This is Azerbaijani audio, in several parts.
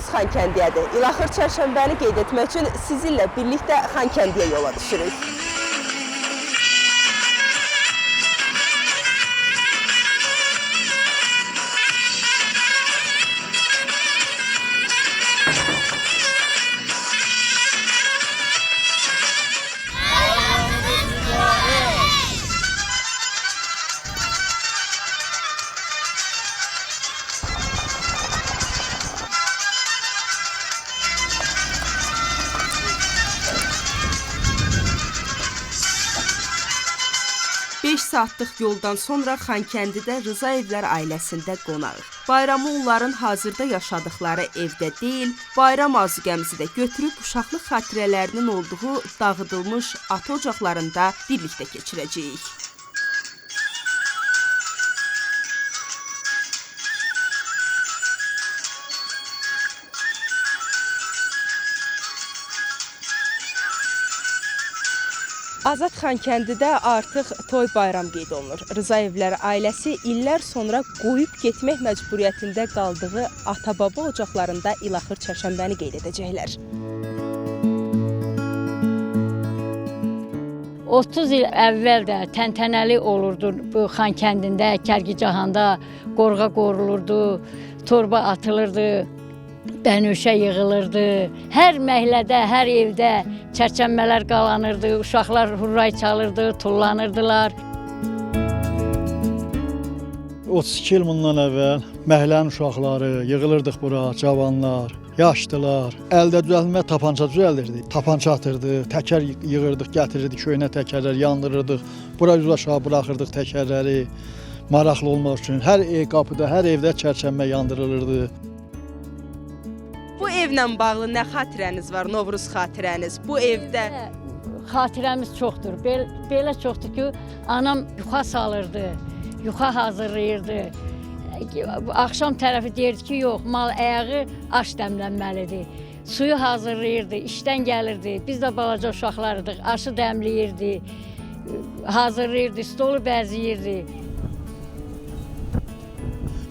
Yolumuz Xankəndiyədir. İlaxır çərşənbəni qeyd etmək üçün sizinlə birlikdə Xankəndiyə yola düşürük. Beş saatlıq yoldan sonra Xankəndidə Rızayevlər ailəsində qonağıq. Bayramı onların hazırda yaşadıkları evdə deyil, bayram azuqəmizi də götürüb uşaqlıq xatirələrinin olduğu dağıdılmış ata ocaqlarında birlikdə keçirəcəyik. Azad Xankəndidə artıq toy bayram qeyd olunur. Rızayevlər ailəsi illər sonra qoyub getmək məcburiyyətində qaldığı ata-baba ocaqlarında ilaxır çərşənbəni qeyd edəcəklər. 30 il əvvəl də təntənəli olurdu bu Xankəndində, Kərkicahanda qorğa qorulurdu, torba atılırdı, bənövşə yığılırdı. Hər məhəllədə, hər evdə çərçənbələr qalanırdı, uşaqlar hurray çalırdı, tullanırdılar. 32 il bundan əvvəl məhəllənin uşaqları yığılırdıq bura, cavanlar, yaşlılar. Əldə düzəltmə tapança düzəldirdik, tapança atırdıq, təkər yığırdıq, gətirirdik, köhnə təkərlər yandırırdıq. Bura yüz aşağı buraxırdıq təkərləri maraqlı olmaq üçün. Hər qapıda, hər evdə çərçənbə yandırılırdı. Bu evlə bağlı nə xatirəniz var, Novruz xatirəniz? Bu evdə xatirəmiz çoxdur. Belə çoxdur ki, anam yuxa salırdı, yuxa hazırlayırdı. Axşam tərəfi deyirdi ki, yox, mal ayağı aş dəmlənməlidir. Suyu hazırlayırdı, işdən gəlirdi. Biz də balaca uşaqlar idik, aşı dəmləyirdi, hazırlayırdı, stolu bəzəyirdi.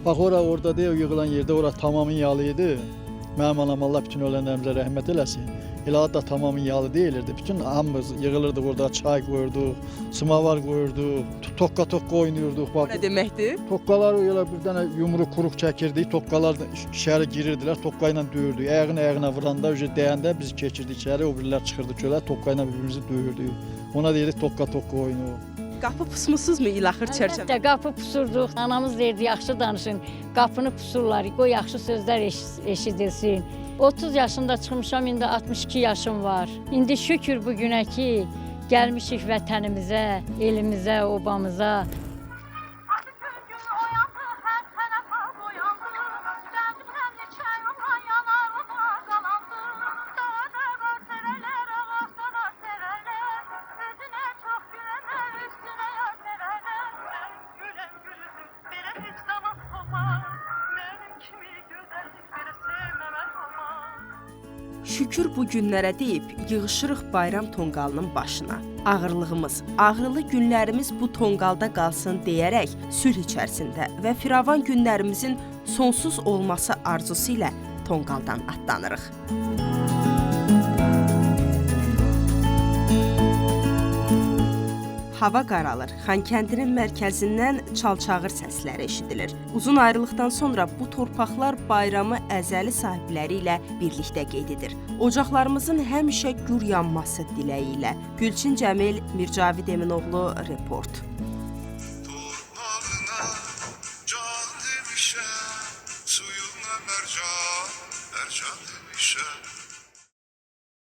Bax, orada deyil, yığılan yerdə ora tamamı yalı idi. Mənim anam Allah bütün ölənlərimizə rəhmət eləsin. Elə da tamamı yalı deyilirdi. Bütün hamımız yığılırdıq orada, çay qoyurduq, samavar qoyurduq, tokka-tokka oynayırdıq. Bu nə deməkdir? Tokkaları elə bir dənə yumruq kuruq çəkirdik, tokkalar içəri girirdilər, tokka ilə döyürdük. Ayağını ayağına vuranda, dəyəndə biz keçirdik içəri, o birilər çıxırdı çölə, tokka ilə birbirimizi döyürdük. Ona deyirik tokka-tokka oyunu. Qapı pusmusunuzmu ilaxır çərçəmbə? Əlbəttə, qapı pusurduq. Anamız deyirdi, yaxşı danışın, qapını pusurlar, qoy yaxşı sözlər eşidilsin. 30 yaşında çıxmışam, indi 62 yaşım var. İndi şükür bu günə ki, gəlmişik vətənimizə, elimizə, obamıza. Şükür bu günlərə deyib, yığışırıq bayram tonqalının başına. Ağırlığımız, ağrılı günlərimiz bu tonqalda qalsın deyərək sülh içərisində və firavan günlərimizin sonsuz olması arzusu ilə tonqaldan atlanırıq. Hava qaralır. Xankəndinin mərkəzindən çalçağır səsləri eşidilir. Uzun ayrılıqdan sonra bu torpaqlar bayramı əzəli sahibləri ilə birlikdə qeyd edir. Ocaqlarımızın həmişə gür yanması diləyi ilə. Gülçin Cəmil, Mircavid Eminoğlu, Report. Torpağına can demişəm, suyuna mərcan, mərcan demişəm.